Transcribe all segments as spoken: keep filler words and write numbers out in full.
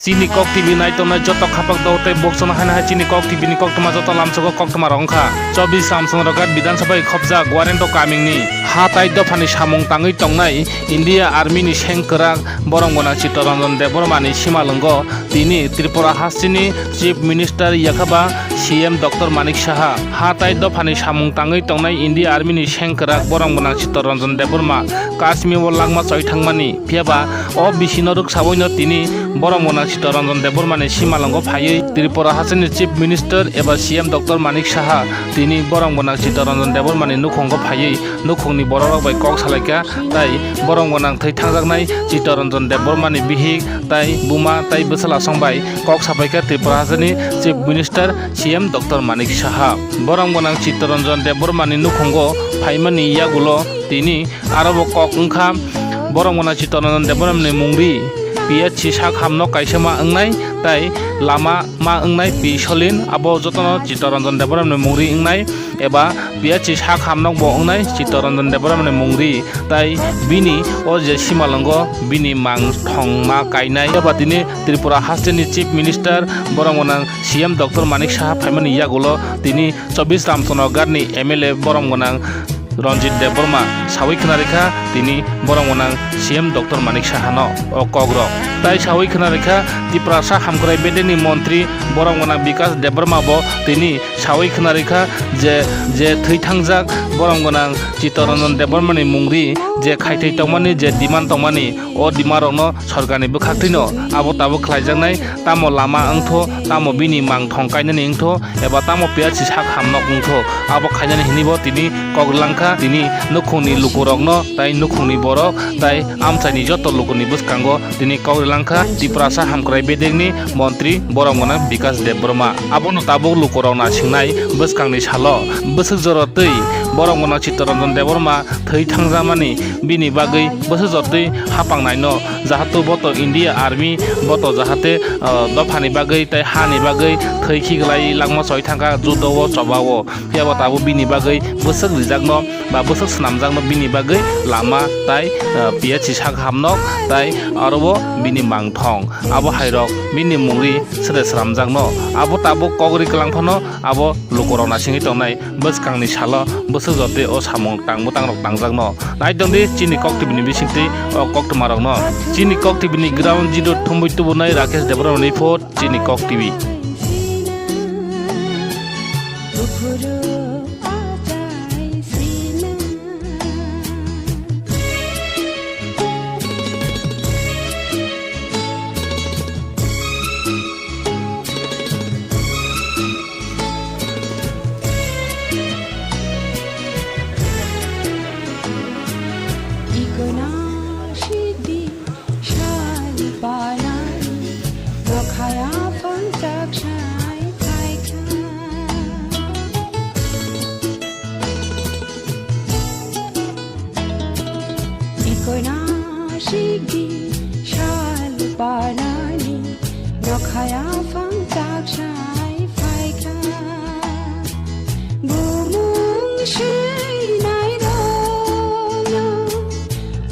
Chini Kok T V naitongnai joto khapak dol tei boksono haino hai chini Kok T V ni koktwma joto lamsogo koktwma rok wngkha. Chobbish Ramchandra Ghat Bidhan Sabha bai khopjak warrant o kamingni ha tai dophani samung tangwi tongnai India Army ni sengkwrak borom gwnang Chittaranjan Debbarma ni simalwngo tini Tripura hasteni Chief Minister yakhaba C M Doctor Manik Saha. Ha tai dophani samung tangwi tongnai India Army ni sengkwrak borom gwnang Chittaranjan Debbarma Kashmir o langma choi thangmani. Phiyaba o bisino rwksawino tini borom gwnang Chittaranjan Debbarmani simalwngo phaiwi Tripura hasteni Chief Minister eba C M Doctor Manik Saha tini borom gwnang Chittaranjan Debbarmani nukhungo phaiwi nukhungni bororok bai kok salaikha tai borom gwnang thwi thangjaknai Chittaranjan Debbarmani bihik tai buma tai bwsala song bai kok sapaikha Tripura hasteni Chief Minister C M Doctor Manik Saha. Borom gwnang Chittaranjan Debbarmani nukhungo phaimani yagulo tini Aro bo kok wngkha, borom gwnang Chittaranjan Debbarmani mungri P H C sak hamno kaisa ma wngnai, tai lama ma wngnai P Solin, abo jotono Chittaranjan Debbarmani mungri wngnai, eba P H C sak hamno bo wngnai Chittaranjan Debbarmani mungri, tai bini o je simalwngo bini mang thong ma kainai. Eba tini Tripura hasteni Chief Minister borom gwnang C M Doctor Manik Saha phaimani yagulo tini Chobbish Ramchandra Ghat ni M L A borom gwnang Ranjit Debbarma sawi khna rikha tini borom gwnang C M Doctor Manik Sahano o kokrok. Tai sawi khna rikha Tiprasa hamkrai bedekni montri borom gwnang Bikas Debbarma bo tini sawi khna rikha je, je thwi thangjak borom gwnang Chittaranjan Debbarmani mungri je khaithai tongmani je demand tongmani o demand rokno sorkarni bwkhaktwino abo tabuk khlaijaknai, tamo lama wngtho, tamo bini mang thong kainani wngtho, eba tamo P H C sak hamnok wngtho, abo khainani hinwi bo tini kok langkha, tini nukhungni lukurokno, tai nukhungni borok, tai amchaini joto lukuni bwskango tini kok langkha, Tiprasa hamkrai bedekni montri borom gwnang Bikas Debbarma. Abono tabuk lukurok nasingnai bwskangni salo bwswk jora twi borom gwnang Chittaranjan Debbarma thwi thangjakmani bini bagwi bwswk jotwi hapang naino, jahatu boto India Army boto jahate, ah, dophani bagwi tei hani bagwi thwi khiglai langma choi thangkha judo o choba o. Phiya bo tabuk bini bagwi bwswk rijakno ba bwswk swnamjakno bini bagwi lama tai, ah, P H C sak hamnok tai aro bo bini mangthong. Abo hairok bini mungri sere sramjakno. Abo tabuk kok ri kwlang phano abo lukurok nasingwi tongnai. Bwskangni salo bwswk jotwi o samung tang bwtangrok tangjakno. Naitongdi chini Kok T V ni bisingtwi o koktwmarokno. Chini Kok T V ni ground zero thumwi tubunai Rakesh Debbarmani report, chini Kok T V. Ikono sidi sal panai, nokhaya phangchak sai phaikha. Ikono sidi sal panani, nokhaya phangchak sai phaikha. Bumung swinai rokno,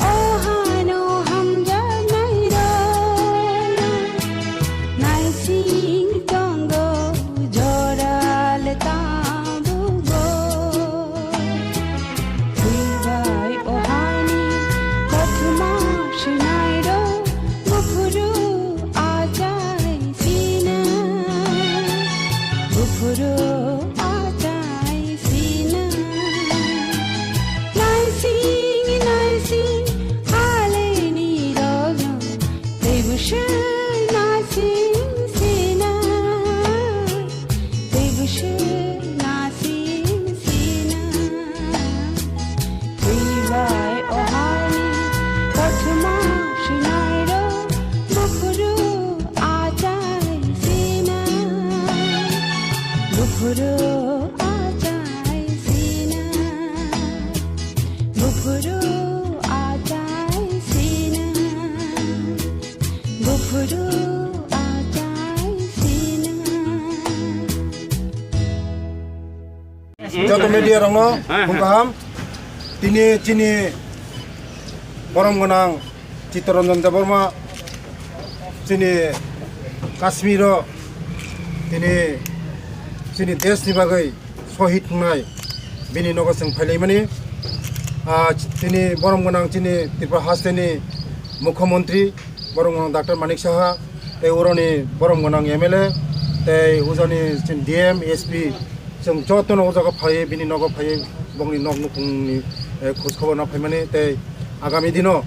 o hano hamjaknai rokno, naising tongo joral tabukbo. Thwibai o hani kothoma swinairok buphuru achai sina, buphuru achai sina. Naising naising haleini rokno teibo se naising sina. Teibo se naising sina. Thwibai o hani kothoma swinairok buphuru achai sina. Buphuru achai sina. Buphuru achai sina. Buphuru achai sina. Joto media rokno phung kaham. Tini chini borom gwnang Chittaranjan Debbarma, chini Kashmiro tini chini desh ni bagwi sohid wngnai bini nogo chwng phailaimani. Ah, tini borom gwnang chini Tripura hasteni Mukhyamantri borom gwnang Doctor Manik Saha tei uroni borom gwnang M L A tei ujani chini D M, S P, chwng jotono o jaga phaiwi bini nogo phaiwi bongni nok nukhungni, eh, khoj khobor no phaimani tei agami dino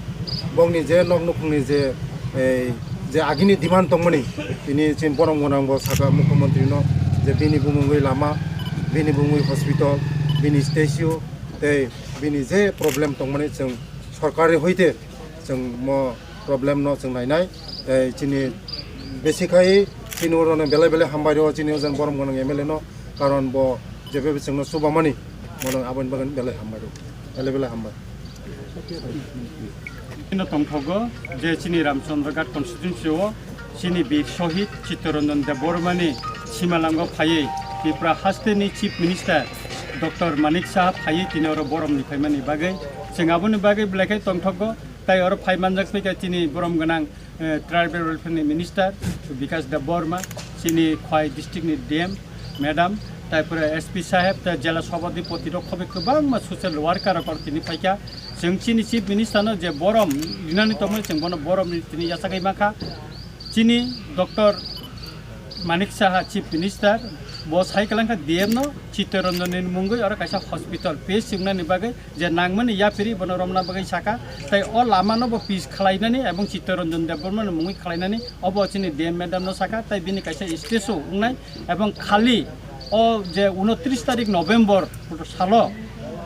bongni je nok nukhungni je, eh, je agini demand tongmani tini chini borom gwnang bo saka Mukhyamantri no je bini bumungwi lama, bini bumungwi hospital, bini statue tei bini je problem tongmani chwng sorkari hoite chwng mo problem no chwng nainai. Tei chini besi khai chini oro no belai belai hambai rw chini ojan borom gwnang M L A no, karon bo jebe chwngno chubamani mono aboni bagwi belai hambai rw, belai belai hambai. Chini tongthogo je chini Ramchandra Ghat constituency o chini bir shohid Chittaranjan Debbarmani simalango phaiwi Tripura hasteni Chief Minister Doctor Manik Saha phaiwi tini oro borom ni phaimani bagwi chwng aboni bagwi belai khai tongthogo. Tai oro phai manjak phaikha chini borom gwnang, eh, tribal welfare ni minister Bikash Debbarma, chini Khwai district ni D M madam, tai pore S P saheb, tai jela sabhapati rok khobai kwbangma social worker rok oro tini phaikha. Chwng chini chief minister no je borom rinani tongmani chwng bono borom ni tini yachagwi mankha. Chini Doctor Manik Saha, Chief Minister, bo sai kwlangkha D M no Chittaranjan ni mungwi oro kaisa hospital P H C wngnani bagwi je nangmani yaphiri bono romna bagwi saka, tai o lama no bo pitch khlainani ebong Chittaranjan Debbarma ni mungwi khlainani obo chini D M madam no saka, tai bini kaisa statue wngnai ebong khali o je unotris tarik November salo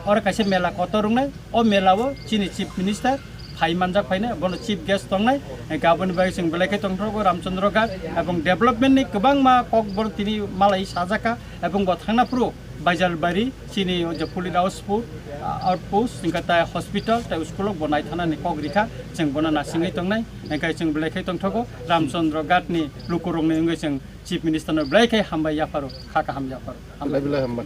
oro kaisa mela kotor wngnai, o mela o chini Chief Minister phai manjak phainai, bono chief guest tongnai, hingkhe aboni bagwi chwng belai khe tongthokgo Ramchandra Ghat, ebong development ni kwbangma kok bono tini malai sajakha, ebong bo thangna phuru Baijalbari chini o je police outpost, outpost, hingkhe tai hospital, tai school o bo naithanani kok rikha, chwng bono nasingwi tongnai, hingkhe chwng belai khe tongthokgo Ramchandra Ghat ni lukurokni wngwi chwng chief minister no belai khe hambai yapharo, kha kaham yapharo. Belai belai hambai.